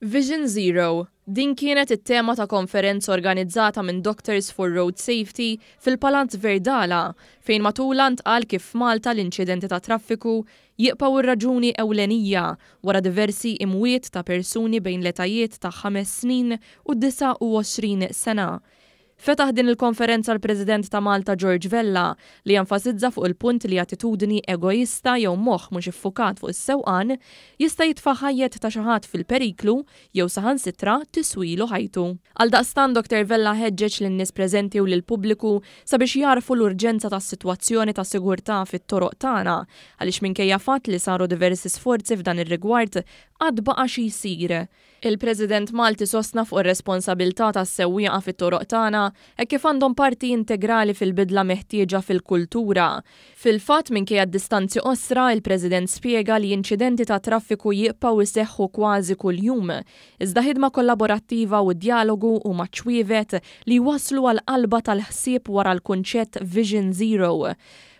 Vision Zero, din kienet it-tema ta' konferenza organizzata minn Doctors for Road Safety fil-Palazz Verdala, fejn matulha ntqal kif f'Malta l-inċidenti tat-traffiku jibqgħu r-raġuni ewlenija wara diversi imwiet ta' persuni bejn l-etajiet ta' ħames snin u 29 sena. Fetaħ din il-konferenza l-President ta' Malta George Vella li enfasizza fuq il-punt li attitudni egoista jew moħħ mhux iffukat fuq is-sewqan jista' jitfa' ħajjet ta' xi ħadd fil-periklu jew saħansitra tiswilu ħajtu. Għaldaqstant Dr Vella ħeġġeġ lin-nies preżenti u lill-pubbliku sabiex jagħrfu l-urġenza tas-sitwazzjoni ta' sigurtà fit-toroq tagħna għaliex minkejja fatt li saru diversi sforzi f'dan ir-rigward għad baqa' xi jsir. Il-President Malti sostna fuq ir-responsabilità tas-sewwieqa fit-toroq tagħna hekk kif għandhom parti integrali fil-bidla meħtieġa fil-kultura. Fil-fatt, minkejja d-distanzi qosra, il-President spjega li inċidenti tat-traffiku jibqgħu jseħħu kważi kuljum. Iżda ħidma kollaborattiva u d-djalogu huma ċ-ċwievet li jwasslu għall-qalba tal-ħsieb wara l-kunċett Vision Zero.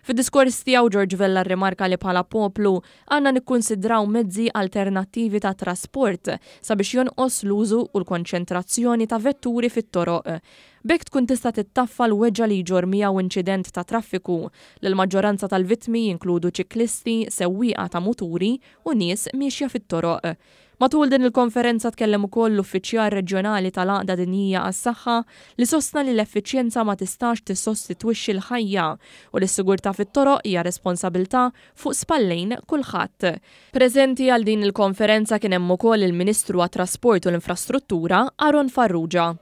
Fid-diskors tiegħu George Vella rrimarka li bħala poplu Għandna nikkunsidraw mezzi alternattivi ta' trasport sabiex jonqos l-użu u l-konċentrazzjoni ta' vetturi fit-toroq. B'hekk tkun tista' tittaffa l-weġgħa li jġorr miegħu inċident ta' traffiku, li l-maġġoranza tal-vittmi jinkludu ċiklisti, sewwieqa ta' muturi u nies miexja fit-toroq. Matul din il-konferenza tkellem ukoll l-Uffiċjal Reġjonali tal-Għaqda Dinjija għas-Saħħa li sostna li l-effiċjenza ma tistax tissostitwixxi l-ħajja u li s-sigurtà fit-toroq hija responsabilità fuq spallejn kulħadd. Preżenti għal din il-konferenza kien hemm ukoll il-Ministru għat-Trasport u l-Infrastruttura Aaron Farrugia.